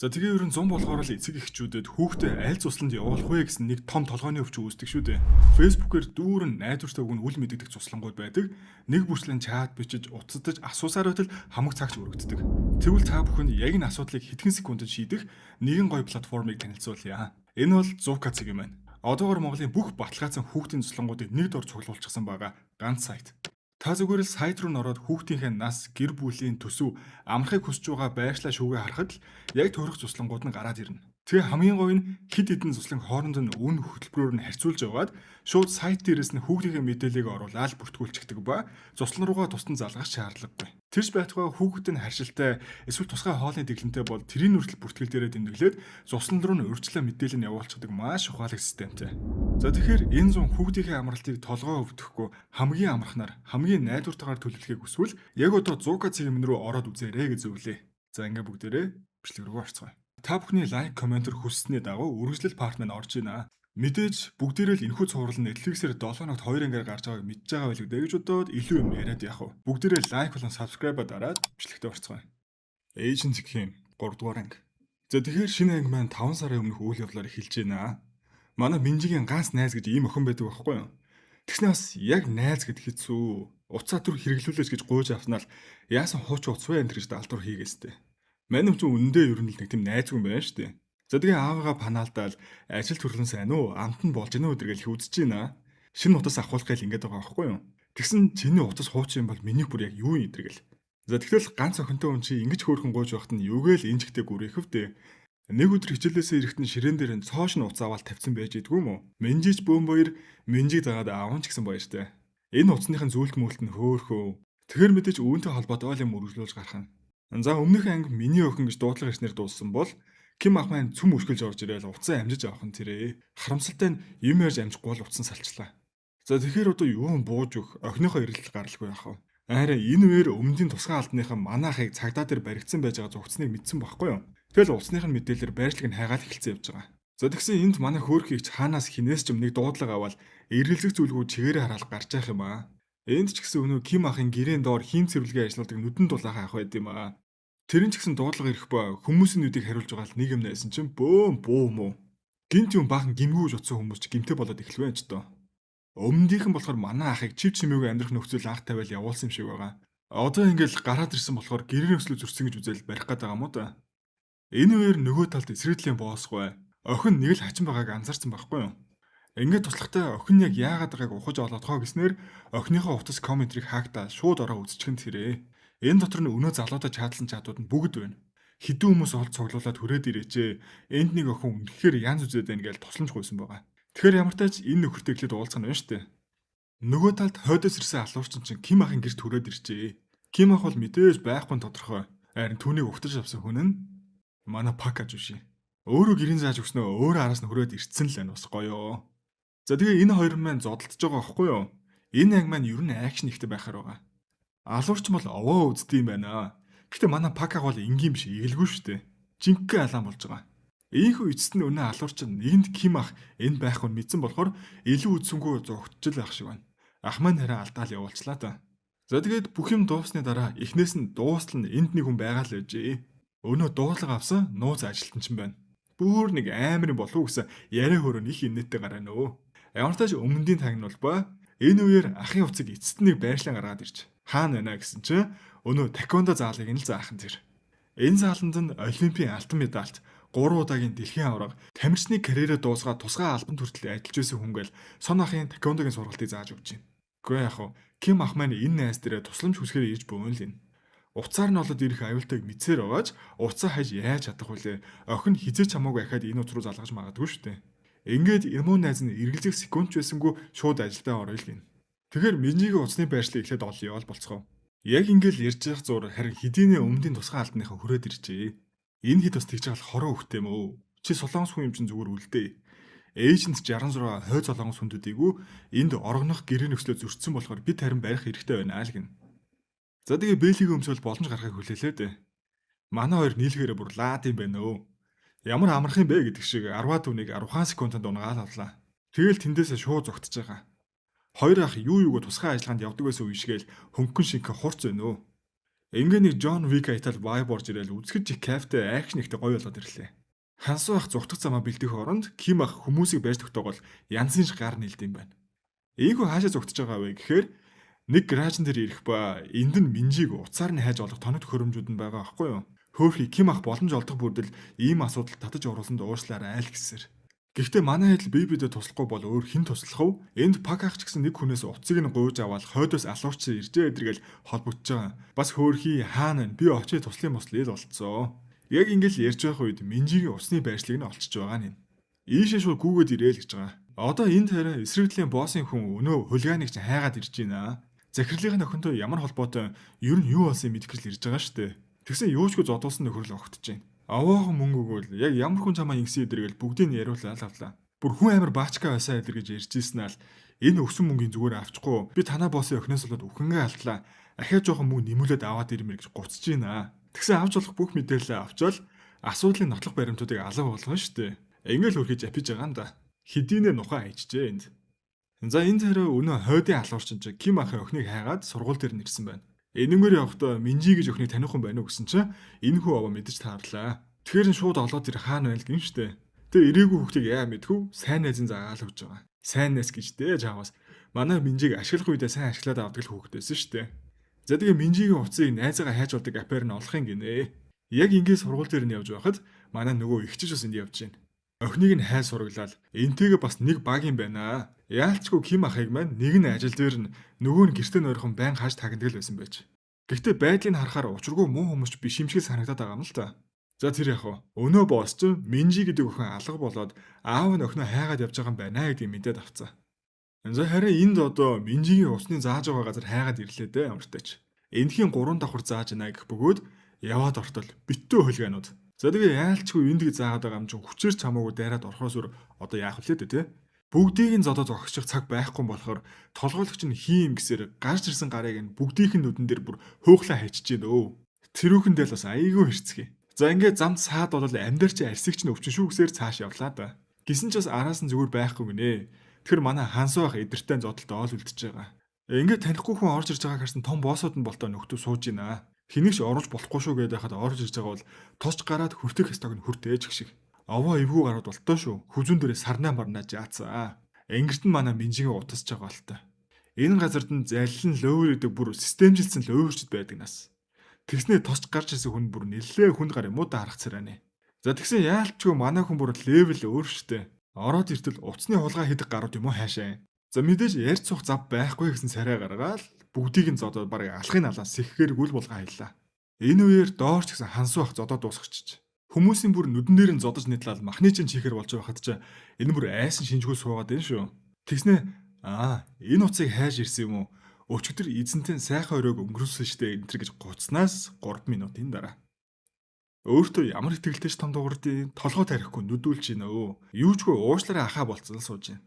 За, тэгээ ер нь зун болохоор л эцэг эхчүүдэд хүүхдээ аль зусланд явуулах вэ гэсэн нэг том толгойн өвчин үүсдэг шүү дээ. Facebook-ээр дүүрэн найдвартай үг нь үл мэдэгдэх зуслангууд байдаг. Нэг бүрчлэн чат бичиж, утасдаж асуусаар байтал хамаг цагч өргөддөг. Тэгвэл та бүхэнд яг энэ асуудлыг хэдхэн секундэд шийдэх нэгэн гоё платформыг танилцуулъя. Энэ бол Zooka цэг юм байна. Одоогор Монголын бүх баталгаажсан хүүхдийн зуслангуудыг нэг дор цуглуулчихсан байгаа ганц сайт. Та зүгээр л сайт руу н ороод хүүхдийнхээ нас, гэр бүлийн төсөв, амрахыг хүсэж байгаа байршлаа шүүгээ харахад л яг тохирох зуслангууд нь гараад ирнэ. Тэгээ хамгийн гоё нь хэд хэдэн зуслан хооронд нь үн хөтөлбөрөөр нь харьцуулж яваад шууд сайт дээрээс нь хүүхдийнхээ мэдээллийг оруулаад бүртгүүлчихдэг ба зуслан руугаа тусдан залгах шаардлагагүй. Тэрч байтугай хүүхэд нь харшилтай эсвэл тусгай хоолны дэглэмтэй бол тэрийн хүртэл бүртгэл дээрээ тэмдэглээд зуслан руу нь урьдчилан мэдээлэл нь явуулчихдаг маш ухаалаг системтэй. За, тэгэхээр энэ зун хүүхдийнхээ амралтыг толгой өвдөхгүй хамгийн амархнаар, хамгийн найдвартайгаар төлөвлөхийг хүсвэл яг одоо Zooka цэг mn рүү ороод үзээрэй гэж зөвлөе. За, ингээ бүгдээрээ бичлэг рүү орцгоё. Та бүхний like, comment хүссэний дагуу үргэлжлэл part маань орж байна. Мэдээж бүгдээрээ л энэхүү цуврал нь Netflix-ээр 7 хоногт 2 ангиар гарч байгааг мэдж байгаа байлгүй дээ гэж бодоод илүү юм яриад яах вэ? Бүгдээрээ like болон subscribe дараад бичлэгтээ орцгоё. Agent Kim 3 дугаар анги. За, тэгэхээр шинэ анги маань 5 сарын өмнөх үйл явдлаар эхэлж байна. Манай Минжигийн ганц найз гэж ийм охин байдаг байхгүй юу? Тэгснэ бас яг найз гэд хэцүү. Уцаа түр хэрэглүүлээч гэж гуйж авснаа л яасан хууч уц вэ энэ гэж далдуур хийгээстэй. Манайм ч үнэндээ ер нь л нэг тийм найзгүй юм байна шүү дээ. За, тэгээ аавыгаа панаалдаал ажил төрлөн сайн уу, амт нь болж гинэ өдр гэл их үзэж байна. Шинэ утас авахулах гэл ингэж байгаа байхгүй юу? Тэгсэн чиний утас хуучин юм бол миний бүр яг юу юм гэл. За, тэгтэл ганц охинтой хүн чи ингэж хөөрхөн гуйж байхад нь юугээл энэ чигтээ гүрэхв дээ. Нэг өдөр хичээлээсээ ирэхэд нь ширээн дээр нь цоош нь утас аваад тавьсан байж идэггүй юм уу? Минжич бөөн баяр, Минжиг дагаад аав ч гэсэн баяртай. Энэ утасных нь зүйлт мүлт нь хөөхөө. Тэгэхээр мэдээж үүнтэй холбоотой юм үргэлжлүүлж гарах нь. За, өмнөх анги миний охин гэж дуудлага ирснээр дууссан бол Ким ах маань цүм өшгөлж орж ирээл утсаа амжиж авах нь тэрээ. Харамсалтай нь юм ярьж амжихгүй бол утсан салчлаа. За, тэгэхээр одоо юу бууж өгөх, охиныхоо эргэлт гаралгүй яах вэ? Арай энэ үеэр өмнөдийн тусгай албаныхан манайхыг цагдаа дээр баригдсан байж байгаа зугцныг мэдсэн байхгүй юу? Тэгэл утасных нь мэдээлэлээр байршлыг нь хайгаал эхэлсэн явж байгаа. За, тэгсэн энд манай хөөрхийгч хаанаас хинээс ч юм нэг дуудлага аваад эргэлзэх зүйлгүй чигээрээ хараал гарч явах юм аа. Энд ч гэсэн өнөө Ким ахын гэрээн доор хийм цэвэрлэгээ ажилладаг нүдэн дулаахан ах байд юм аа. Тэр нь ч гэсэн дуудлага ирэх ба хүмүүсийн нүдийг хариулж байгаа л нэг юм найсан чинь бөөн буу мó. Гинт юм баахан гимгүү гэж утсан хүмүүс ч гимтэй болоод эхлэв ч доо. Өмнөдийнхэн болохоор манай ахыг чив чимээгүй амьдрах нөхцөл анх тавиал явуулсан юм шиг байгаа. Одоо ингээл гараад ирсэн болохоор гэрээ нөхцлөө зөрчсөн гэж үзэл барих гээд байгаа юм уу да. Энэ үеэр нөгөө талд эсрэгдлийн боосгүй. Охин нэг л хачин байгааг анзаарсан байхгүй юу? Ингээд туслахтай охин яг яагаад байгааг ухаж олоодхоо гэснээр охиныхоо утас комментрийг хаактаа шууд ороо үзчихэн тэрээ. Энэ дотор нь өнөө залуудаа чаадлан чатууд нь бүгд байна. Хэдэн хүмүүс олд цуглуулад хүрээд ирээчээ. Энд нэг охин үнэхээр янз үзээд байна гэж тусламж гуйсан байгаа. Тэгэхээр ямар тач энэ нөхөртэй эхлээд уулзах нь байна шүү дээ. Нөгөө талд хойдоос ирсэн алуурчин чинь Ким ахын гэрт хүрээд иржээ. Ким ах бол мэдээж байхгүй нь тодорхой. Харин түүнийг угтаж авсан хүн нь манай Пак ажуши. Өөрөө гэрийн зааж өгснөө өөрөө араас нь хүрээд ирсэн л байна, бас гоё. За, тэгээ энэ хоёр маань зодолдож байгаа байхгүй юу? Энэ анги маань ер нь action ихтэй байхаар байгаа. Алуурч бол овоо үздэг юм байна. Гэтэ манай Пакаг бол энгийн биш, эгэлгүй шүү дээ. Жинхэнэ алаан болж байгаа. Ийхүү эцэст нь өнөө алуурч нэгэнд Ким ах энд байхгүй нь мэдсэн болохоор илүү үдсэнгүү зугтжил байх шиг байна. Ах маань харин алдаал явуулчлаа та. За, тэгээд бүх юм дуусны дараа эхнээс нь дуустал нь энд нэг хүн байгаа л байжээ. Өнөө дуудлага авсан нууц ажилтан ч юм байна. Бүр нэг амар юм болов уу гэсэн яриа хөрөө их инээдтэй гараа нөө. Ямар тач өмнөдийн тагнуул ба энэ үеэр ахын утсыг эцэст нэг байршлан гаргаад ирж хаана байна гэсэн чинь өнөө таквондо заалыг нь л заахan тэр. Энэ зааланд нь олимпийн алтан медальт, 3 удаагийн дэлхийн аварга, тамирчны карьераа дуусгаад тусгай албан хүртэл ажиллаж байсан хүн гээл сон ахын таквондогийн сургалтыг зааж өгч байна. Гэхдээ яг хав Ким ах маань энэ найз дээрээ тусламж хүсгээр ирж бөөн л юм. Уцаар нь олоод ирэх аюултайг мэдсээр байгаач уцаа хаж яаж чадах вүлээ? Охин хизээч хамаагүй ахаад энэ уц руу залгаж магадгүй шүү дээ. Ингээд эрмүү найз нь эргэлзэх секунд ч байсангүй шууд ажилдаа орё л гин. Тэгэхээр Минжигийн утасны байршлыг эхлээд олъё л болцгоо. Яг ингээл ярьж явах зур харин хэдийнэ өмнөдийн тусгай албаныхан хүрээд иржээ. Энэ хэд бас тэгж байгаа хороо хөхтэй юм өө. Чи солонгос хүн юм чинь зүгээр үлдээ. Agent 66 хой солонгос хүндүүдийгүү энд орогнох гэрээ нөхцлөө зөрчсөн болохоор бид харин барих хэрэгтэй байна л гин. За, тэгээ бэлийг өмсөөл боломж гарахыг хүлээлээ дээ. Манай хоёр нийлхээрээ бүр лаад юм байна өө. Ямар амарх юм бэ гэдэг шиг 10 түүнийг 10 секундэд унгаал авлаа. Тэгэл тэндээсээ шууд зугтаж байгаа. Хоёр ах юу юуг тусгай ажиллагаанд явдаг байсан үе шигээл хөнгөн шинхэ хурц байна өө. Ингээ нэг John Wick аятал vibe орж ирэл үзэхэд их кайфтай, action ихтэй гоё болоод ирлээ. Хансуу ах зугтах замаа бэлдэх оронд Ким ах хүмүүсийг барьж тогтоогоол янзын ш гар нийлд юм байна. Ийгүү хаашаа зугтаж байгаа вэ гэхээр нэг гаражн дээр ирэх ба энд нь Минжиг утсаар нь хайж олох тоног төхөөрөмжүүд нь байгаа аахгүй юу? Хөөхий Ким ах боломж олдох бүрдэл ийм асуудал татаж оруулсанд уушлаарай айл гэсэр. Гэхдээ манай хэл бие биедээ туслахгүй бол өөр хэн туслах вэ? Энд Пак ах ч гэсэн нэг хүнээс утсыг нь гуйж аваад хойдоос алуурч иржээ эдэргээл холбогдож байгаа. Бас хөөхий хаана би очиж туслын муслал ил болцсон. Яг ингээл ярьж байх үед Минжигийн усны байршлыг нь олчиж байгаа нь. Ийшээ шууд гүүгээд ирээл гэж байгаа. Одоо энд харин эсрэг талын боссын хүн өнөө хулиганыг чинь хайгаад ирж байна. Захирлын охинтой ямар холбоотой, ер нь юу болсон мэдэх гэж ирж байгаа шүү дээ. Тэгсэн юучгүй зодуулсан нөхөр л огтж байна. Овоохон мөнгө өгөөл яг ямар хүн чамаа ингэсэн эдэргээл бүгдийг нь яриулаад авлаа. Бүр хүн амар баачка байсан эдэр гэж ярьж ийсэн ал энэ өгсөн мөнгийн зүгээр авчихгүй. Би танаа боссын охиноос болоод үхэнгээ алдлаа. Ахиад жоохон мөнгө нэмүүлээд аваад ирмэр гэж гуцж байна. Тэгсэн авч болох бүх мэдээлэлээ авчвал асуудлын нотлох баримтуудыг алга болгоно шүү дээ. Ингээл хөрхиж апиж байгаа юм да. Хэдийнэ нухаа хайчжээ энд. За энэ царай өнөө хойдын алуурчин чи Ким ахын охиныг хайгаад сургууль дээр нэрсэн байна. Энэнгээр явахдаа Минжи гэж охиныг таних хүн байна уу гэсэн чинь энэ хүү аваа мэдэж таарлаа. Тэгэхээр нь шууд олоод ир хаана байна л гин штэ. Тэгээ ирээгүй хүүхдийг яа мэдхүү сайн найзын заагаал өгч байгаа. Сайн найз гэж дээ чаавас. Манай Минжиг ашиглах үедээ сайн ашиглаад авдаг л хүүхэд байсан штэ. За тэгээ Минжигийн утсыг найзаагаа хайж болдог app аар нь олох юм гинэ. Яг ингээд сургууль дээр нь явж байхад манай нөгөө ихчиж бас энд явж байна. Охиныг нь хай сургалал энтэйгээ бас нэг баг юм байна. Яалчгүй Ким ахыг маань нэг нь ажил дээр нь нөгөө нь гэртээ нойрхон байн хааж тагнадаг л байсан байж. Гэхдээ байдлыг харахаар учиргүй муу хүмүүс ч биш юм шиг санагдаад байгаа юм л та. За тэр яг хөө. Өнөө босс ч Минжи гэдэг охин алга болоод аав нь охиноо хайгаад явж байгаа юм байна гэдгийг мэдээд авцаа. За харин энд одоо Минжигийн усны зааж байгаа газар хайгаад ирлээ дээ ямартай ч. Эндхийн 3 давхар зааж байна гэх бөгөөд яваад ортол битүү хулиганууд. За тэгээ яалчгүй энд гэж заагаад байгаа юм чинь хүчээр ч хамаагүй дайраад орохоос өөр одоо яах вүлээ дээ те. Бүгдийг нь зодоо зогсчих цаг байхгүй болохоор толгойлогч нь хий юм гэсээр гарч ирсэн гарыг нь бүгдийнх нь нүдэн дээр бүр хөөхлөө хайчиж гин өө. Тэрүүхэн дээр л бас айгүй хэрцгий. За ингээд замд саад болол амьдар чи арсыг чинь өвчин шүү гэсээр цааш явлаа да. Гисэн ч бас араас нь зүгээр байхгүй гинэ. Тэгэхээр манай хансуу ах эдэртэй зодолтой оол үлдчихэж байгаа. Ингээд танихгүй хүн орж ирж байгааг харсан том боссууд нь болтоо нөхдөө сууж гинэ. Хэнийг ч оруулж болохгүй шүү гэдээ хахад орж ирж байгаа бол тосч гараад хүртэх ёстойг нь хүртээж гэх шиг. Овоо эвгүй гарууд болтоо шүү. Хүзүүн дээрээ сарнаа марнаа жаацаа. Ингэрт нь манай Минжигийн утасч байгаа л та. Энэ газарт нь заллин лөөр гэдэг бүр системжилсэн лөөрчд байдаг нас. Тэгснээ тосч гарч ирсэн хүн бүр нэлээ хүнд гар юм уу да харах царайнэ. За тэгсэн яалчгүй манай хүн бүр level өөр штэ. Ороод иртэл утасны хулгай хийдэг гарууд юм уу хаашаа. За мэдээж ярьж суух зав байхгүй гэсэн царай гаргаал бүгдийг нь зодоод барыг алахын алаа сэхэхээр гүл булгаа хайлаа. Энэ үеэр доор ч гэсэн хансуу ах зодоо дуусгачих. Хүмүүсийн бүр нүдэн дээр нь зодож нийтлал махны чинь чихэр болж байхад чи энэ бүр айсан шинжгүй суугаад байна шүү. Тэгснэ аа энэ утсыг хайж ирсэн юм уу? Өчигдөр эзэнтэй сайхан оройг өнгөрүүлсэн штэ энэ төр гэж гуцнаас 3 минутын дараа. Өөртөө ямар итгэлтэй ч том дуурдیں۔ Толгой тарихгүй нүдүүлж гинэ өө. Юучгүй уушлаараа ахаа болцсон л сууж байна.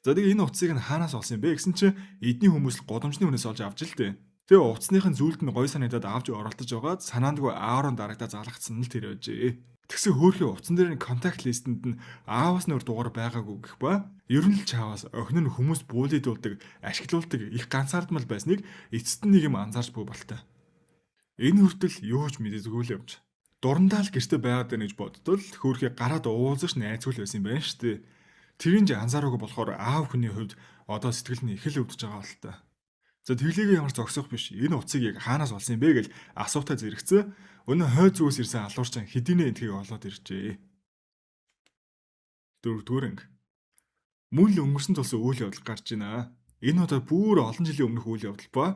За тэгээ энэ утсыг нь хаанаас олсон юм бэ гэсэн чинь эдний хүмүүс л годомжны хүнээс олж авч л дээ. Тэгээ утасных нь зүйлд нь гой санагдаад авч оролдож байгаад санаандгүй ааврын дарагдаа залгацсан нь л тэр байжээ. Тэгсэн хөөрхий утсан дээр нь contact list энд нь ааваас нөр дугаар байгаагүй гэх ба. Ер нь л чаавас охин нь хүмүүс буулидуулдаг, ашиглуулдаг их ганцаардмал байсныг эцэст нь нэг юм анзаарч буй болтой. Энэ хүртэл юу ч мэдээгүй л явж. Дурандаа л гэрте байгаад байна гэж боддол хөөрхий гараад уулзаж найзгүй л байсан юм байна шүү дээ. Тэрийн ч анзаараагүй болохоор аав хүний хувьд одоо сэтгэл нь их л өвдөж байгаа л та. За тэглээгээ ямар зогсох биш. Энэ утсыг яг хаанаас олсон юм бэ гэж асуухтай зэрэгцээ. Өнөө хойд зүгээс ирсэн алуурчин хэдийнэ энтхийг олоод иржээ. Дөрөвдүгээр анги. Мөн л өнгөрсөн тулсан үйл явдал гарч байна. Энэ удаа бүр олон жилийн өмнөх үйл явдал ба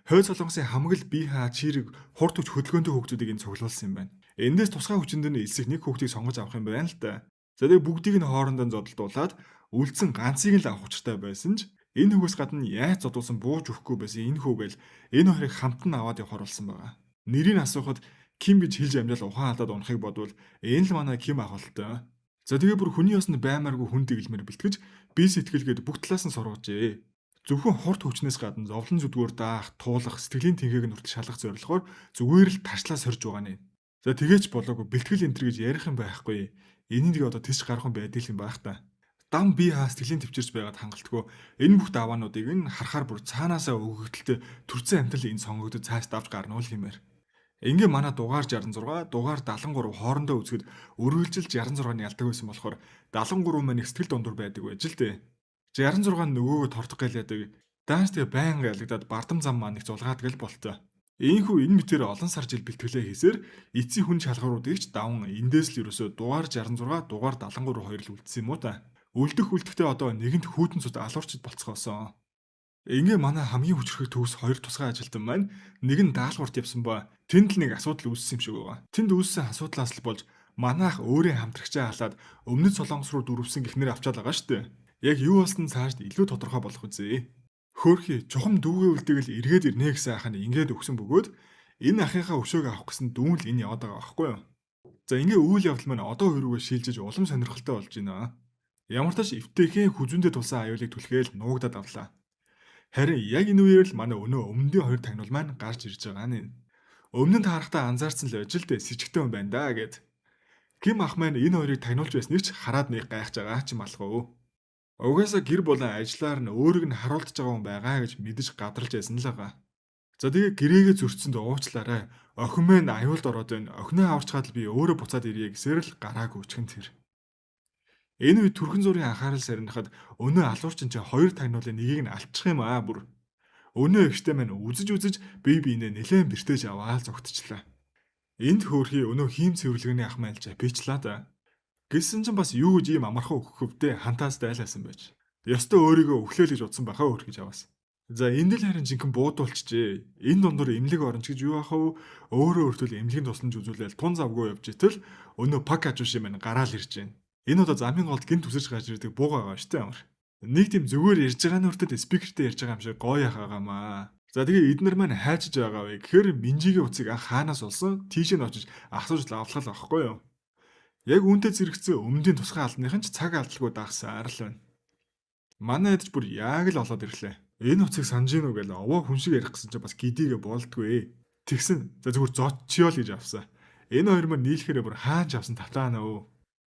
хойд солонгосын хамаг л бие хаа чирэг хурд хүч хөдөлгөөнтэй хүүхдүүдийг энэ цуглуулсан юм байна. Эндээс тусгай хүчинд нь элсэх нэг хүүхдийг сонгож авах юм байна л да. За тэгээ бүгдийг нь хоорондоо зодолдуулаад үлдсэн ганцыг л авах учиртай байсан ч энэ хүүгээс гадна яаж зодуулсан бууж өгөхгүй байсан энэ хүүгээл энэ хоёрыг хамт нь аваад явахар болсон байгаа. Нэрийг асуухад Ким гэж хэлж амжаал ухаан алдаад унахыг бодвол энэ л манай Ким ах болтой. За тэгээ бүр хүний ёсонд баймааргүй хүн дэглэмээр бэлтгэж бие сэтгэлгээд бүх талаас нь сургажээ. Зөвхөн хурд хүчнээс гадна зовлон зүдгүүр даах, туулах, сэтгэлийн тэнхээг нь хүртэл шалгах зорилгоор зүгээр л тарчлаа сорж байгаа нэ. За тэгээч болоогүй бэлтгэл энэ төр гэж ярих юм байхгүй. Энийг одоо тэсч гарах юм байдаг юм байх та. Дам бие хаа сэтгэлийн төвчөрч байгаад хангалтгүй энэ бүх даваануудыг нь харахаар бүр цаанаасаа өгөгдөлтэй төрцөн амтал энэ сонгогдод цааш давж гарна уу хэмээр. Ингээ манай дугаар 66, дугаар 73 хоорондоо үзэхэд өргөлжил 66-ны ялдаг байсан болохоор 73 маань их сэтгэл дундуур байдаг байж л дээ. 66 нь нөгөөгөө тортох гэлээдэг. Даанч тэгээ байнга ялагдаад бардам зам маань их зулгаадаг л болтой. Ийхүү энэ мэтэр олон сар жил бэлтгэлээ хийсээр эцсийн хүн шалгаруулуудыг ч даван эндээс л ерөөсөө дугаар 66, дугаар 73 хоёр л үлдсэн юм уу та. Үлдэх үлдэхдээ одоо нэгэнт хүйтэн цут алуурчд болцгоосон. Ингээ манай хамгийн хүчрхэг төгс хоёр тусгай ажилтан маань нэг нь даалгаварт явсан ба тэнд л нэг асуудал үүссэн юм шиг байгаа. Тэнд үүссэн асуудлаас л болж манайх өөрийн хамтрагчаа халаад өмнөд Солонгос руу дөрвсөн гэх нэр авчаал байгаа шүү дээ. Яг юу болсон цаашд илүү тодорхой болох үзье. Хөөхий чухам дүүгээ үлдээгэл эргээд ирнэ гэсэн ах нь ингээд өгсөн бөгөөд энэ ахынхаа өшөөг авах гэсэн дүүн л энэ яваад байгаа байхгүй юу? За ингээ үйл явдал маань одоо хөрүүгээ шилжиж улам сонирхолтой болж байна. Ямар тач эвтэйхэн хүзүүндээ тулсан аюулыг түлхээл нуугдаад авлаа. Харин яг энэ үеэр л манай өнөө өмнөдийн хоёр тагнуул маань гарч ирж байгаа нь. Өмнө нь таарахтаа анзаарсан л байж л дээ сэжигтэй хүн байна да гэд. Ким ах маань энэ хоёрыг тагнуулж байсныг ч хараад нэг гайхаж байгаа ч юм алах уу. Угаасаа гэр болон ажиллаар нь өөрийг нь харуулдаж байгаа хүн байгаа гэж мэдэж гадарлаж байсан л байгаа. За тэгээ гэрээгээ зөрчсөнд уучлаарай. Охин мэн аюулд ороод байна. Охиноо аварчгаад л би өөрөө буцаад ирье гэсээр л гараагүй өчгөн тэр. Энэ үед түрхэн зургийн анхаарал сарнихад өнөө алуурчин чинь хоёр тагнуулын нэгийг нь алдчих юм аа бүр. Өнөө эгчтэй маань үзэж үзэж бие биенээ нэлээд бэртэж аваал зогтчлаа. Энд хөөрхий өнөө хийм цэвэрлэгээний ах майлж пичлаа да. Гэсэн чинь бас юу гэж ийм амархан өгөх вдэ хантаас дайлаасан байж. Ёстой өөрийгөө өглөөл гэж утсан байхаа өөр гэж аваас. За энд л харин жинхэнэ буудуулчихжээ. Энэ дундуур эмнэлэг оронч гэж юу ах вэ? Өөрөө өөртөө эмнэлгийн тусламж үзүүлээл тун завгүй явж итэл өнөө пак ажууш юм гараал ирж байна. Энэ удаа замын голд гинт үсэрч гарч ирдэг буугаа байгаа шүү дээ амар. Нэг тийм зүгээр ярьж байгаа нь хүртэл спикертэй ярьж байгаа юм шиг гоё яхаагаамаа. За тэгээ эднэр маань хайчиж байгаа вэ гэхээр Минжигийн утсыг анх хаанаас олсон тийш нь очиж асууж лавлах л аахгүй юу. Яг үүнтэй зэрэгцээ өмнөдийн тусгай албаных нь ч цаг алдалгүй дагсаар л байна. Манай эдж бүр яг л олоод ирлээ. Энэ утсыг санаж гин үү гэж овоо хүн шиг ярих гэсэн чинь бас гидийгэ болдгүй. Тэгсэн. За зүгээр зодчиё л гэж авсан. Энэ хоёр маань нийлэхээр бүр хаан ч авсан татаана өө.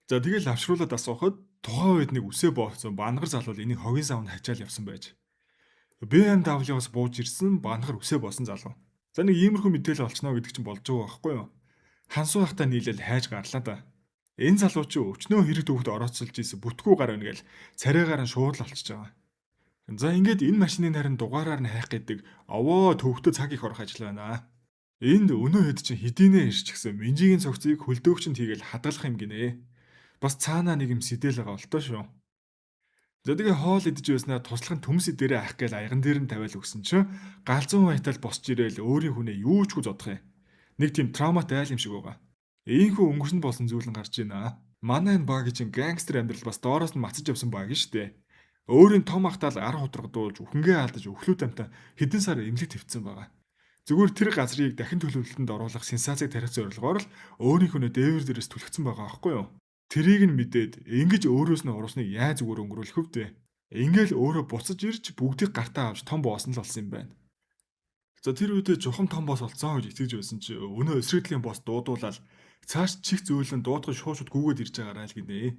За тэгэл авшруулаад асуухад тухайн үед нэг үсээ бооцсон бангар залуу энийг хогийн савнд хачаал явсан байж. BMW-аас бууж ирсэн бангар үсээ боосон залуу. За нэг иймэрхүү мэдээлэл олчно гэдэг чинь болж байгаа байхгүй юу? Хансуу хахтаа нийлээл хайж гарлаа да. Энэ залуу чи өчнөө хэрэг дүүхд орооцолж исэн бүтгүү гар байна гээл царайгаар нь шууд л олчиж байгаа. За ингээд энэ машины харин дугаараар нь хайх гэдэг овоо төвхтө цаг их орох ажил байна. Энд өнөө хэд чинь хэдийнэ ирчихсэн Минжигийн цогцыг хөлдөөгчөнд хийгээл хадгалах юм гинэ. Бас цаанаа нэг юм сэтэл байгаа болтой шүү. За тэгээ хоол идэж байснаа туслах нь төмс дээрээ ах гээл аяган дээр нь тавиал өгсөн чинь галзуун байтал босч ирээл өөрийн хүнээ юу ч үгүй зодох юм. Нэг тийм травматай айл юм шиг байгаа. Ийхүү өнгөрсөн болсон зүйл нь гарч байна. Манай энэ баг чинь гангстер амьдрал бас доороос нь мацаж явсан баг шүү дээ. Өөрийн том ахтаал ар худрагдуулж үхэнгээ алдаж өхлүүд амтаа хэдэн сар эмнэлэг твцсэн байгаа. Зүгээр тэр газрыг дахин төлөвлөлтөнд оруулах сенсацийг тарих зорилгоор л өөрийнх нь дээвэр дээрээс түлхсэн байгаа аахгүй юу? Тэрийг нь мэдээд ингэж өөрөөс нь урусныг яаж зүгээр өнгөрүүлэх вэ? Ингээл өөрөө буцаж ирж бүгдийг гартаа авч том босс нь л болсон юм байна. За тэр үедээ чухам том босс олцсон гэж итгэж байсан чи өнөө эсрэгдлийн босс дуудуулаад цааш чих зөөлөн дуудах шууд шууд гүгээд ирж байгаарай л гинэ.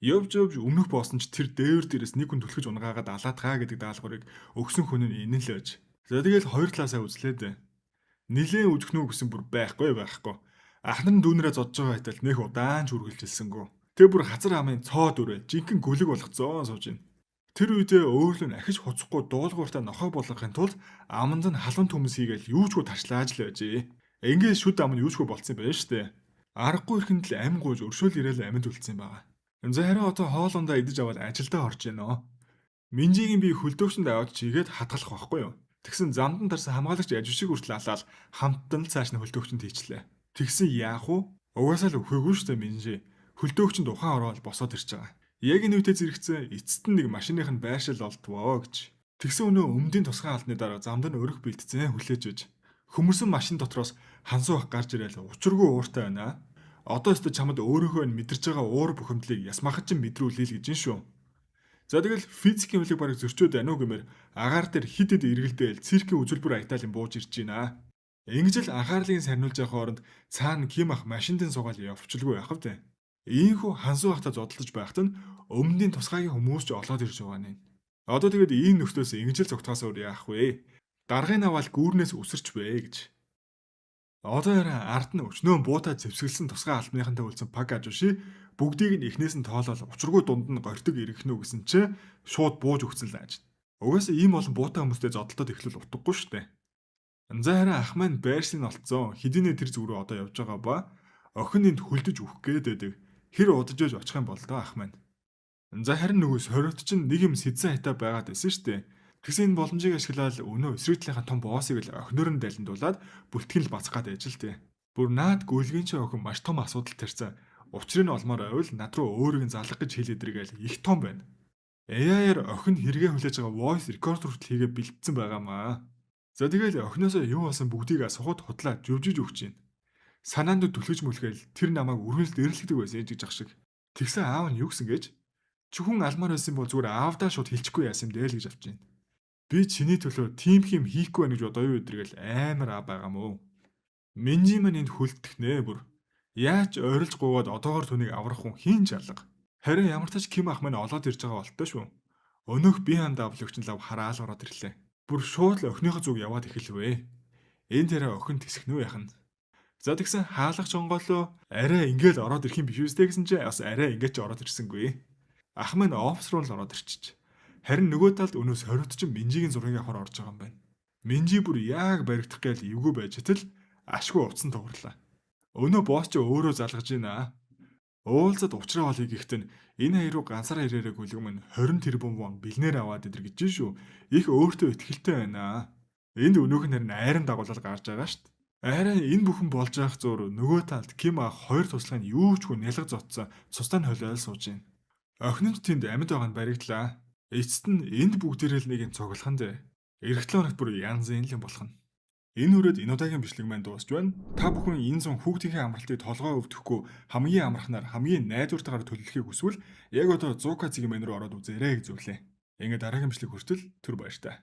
Явж явж өмнөх босс нь ч тэр дээвэр дээрээс нэг хүн түлхэж унгаагаад алаадгаа гэдэг даалгаврыг өгсөн хүн нь энэ л байж. За тэгэл хоёр талаасаа үзлээ дээ. Нилээн үзэх нү гэсэн бүр байхгүй байхгүй. Ахнар нь дүүнрээ зодж байгаа хайтал нэх удаан ч үргэлжилсэнгүү. Тэгээ бүр хазар амын цоо дүрээ жинхэнэ гүлэг болгоцсон сууж байна. Тэр үедээ өөрлөө нь ахиж хуцахгүй дуулууртаа нохой болгохын тулд аманд нь халуун төмс хийгээл юучгүй тарчлааж л байжээ. Ингээд шүд ам нь юучгүй болцсон юм байна штэ. Аргагүй ирэхэнд л амин гуйж өршөөл ирээл амьд үлдсэн юм байгаа. За харин одоо хоолундаа идэж аваад ажилдаа орж гинөө. Минжигийн би хөлдөөгчөнд аваад чигээд хадгалах байхгүй юу? Тэгсэн замд нь тарсан хамгаалагч ажив шиг хүртэл алаал хамттан л цааш нь хөлдөөгчөнд хийчлээ. Тэгсэн яах вэ? Угаасаа л өхөөгүй шүү дээ Минжи. Хөлдөөгчөнд ухаан ороод босоод ирж байгаа. Яг энэ үедээ зэрэгцэн эцэст нь нэг машиных нь байршил олдвоо гэж. Тэгсэн өнөө өмдийн тусгай албаны дараа замд нь өрөх бэлтцэн хүлээж байж. Хөмөрсөн машин дотроос хансуу ах гарч ирээл учиргүй ууртай байна. Одоо өстө чамд өөрийнхөө энэ мэдэрч байгаа уур бухимдлыг ясмахад чинь мэдрүүлэе л гэж ин шүү. За тэгэл физикийн хуулийг бараг зөрчөөд байна уу гэмээр агаар дээр хид хид эргэлдээл циркийн үзүүлбэр айтаалын бууж ирж байна. Ингэж л анхаарлыг сарниулж явах хооронд цаана Ким ах машиндын суугаал явчлгүй яах вэ? Ийхүү хансуу ахта зодолдож байхад нь өмнөдийн тусгайгийн хүмүүс ч олоод ирж байгаа нэ. Одоо тэгээд ийм нөхцөөс ингэж л зогтохоос өөр яах вэ? Даргын аваал гүүрнээс үсэрч вэ гэж. Одоо яраа ард нь өчнөө буутай зэвсгэлсэн тусгай албаныхантай үлдсэн Пак ажуши бүгдийг нь эхнээс нь тоолол учиргүй дунд нь горьдог иргэх нүү гэсэн чи шууд бууж өгсөн л ааж. Угаасаа ийм олон буутай хүмүүстэй зодолдоод эхлүүл утгагүй шүү дээ. За харин ах маань байршин олцсон. Хэдийнэ тэр зүг рүү одоо явж байгаа ба охин энд хөлдөж өгөх гээд байдаг. Хэр удаж ээж очих юм бол доо ах маань. За харин нөгөө сорилт чинь нэг юм сэдсэн хайтаа байгаад байсан шүү дээ. Тэгсэн энэ боломжийг ашиглаад өнөө эсрэг талынхаа том боссыг л охиноор нь далиндуулад бүлтгэн л бацах гад ээж л тээ. Бүр наад гүйлгийн чи охин маш том асуудал тарьсан. Учрыг нь олмоор байвал над руу өөрийг нь залгах гэж хэлээдэргээл их том байна. AI-аар охин хэрэгээ хүлээж байгаа voice record хүртэл хийгээ бэлдсэн байгаамаа. За, тэгэл охиноосоо юу болсон бүгдийг асуухад худлаа жүвжиж өгч байна. Санаанд түлхэж мүлгээл тэр намайг үргэлж дэрлэгдэг байсан гэж ах шиг. Тэгсэн аав нь юу гэсэн гэж, чи хүн алмаар байсан бол зүгээр аавдаа шууд хэлчихгүй яасан юм дээ л гэж авч байна. Би чиний төлөө тийм юм хийхгүй байна гэж одоо юу өдргээл амар аа байгаа мөө. Минжи маань энд хүлдэх нэ бүр. Яаж ойрлж гуугаад одоогор түүнийг аврах хүн хийн ч алга. Харин ямар ч Ким ах маань олоод ирж байгаа болтой шүү. Өнөөх BMW ч лав хараал ороод ирлээ. Бүр шууд л охиныхоо зүг яваад эхэлвэ. Энэ тэрэ охин тэсэх нү яхана. За, тэгсэн хаалгач онгоолоо арай ингээл ороод ирэх юм биш үстэй гэсэн чи бас арай ингээд ч ороод ирсэнгүй. Ах маань офис руу л ороод ирчих. Харин нөгөө талд өнөө сорвт чинь Минжигийн зургийг авахар орж байгаа юм байна. Минжи бүр яг баригдах гээл эвгүй байж тэл ашгүй утсан тугарлаа. Өнөө босс чи өөрөө залгаж байна. Уулзад уучраа олъё гэхдээ нь энэ хоёр руу ганцаараа ирээрээ гүлэг мань 20 тэрбум вон бэлнээр аваад идэр гэж шүү. Их өөртөө итгэлтэй байна. Энд өнөөх нь харин айран дагуулал гарч байгаа шүү дээ. Арай энэ бүхэн болж явах зур нөгөө талд Ким ах хоёр туслахын юу ч хүү нялга зодсон цустай нь холиол сууж байна. Охин нь ч тэнд амьд байгаа нь баригдлаа. Эцэст нь энд бүгдээрээ л нэг юм цуглах нь дээ. Ирэх 7 хоногт бүр янз янз юм болох нь. Энэ хүрээд энэ удаагийн бичлэг маань дуусч байна. Та бүхэн энэ зун хүүхдийнхээ амралтыг толгой өвдөхгүй хамгийн амархнаар, хамгийн найдвартайгаар төлөвлөхийг хүсвэл яг одоо 100K цэгийн мань руу ороод үзээрэй гэж зөвлөе. Ингээд дараагийн бичлэг хүртэл түр баяртай.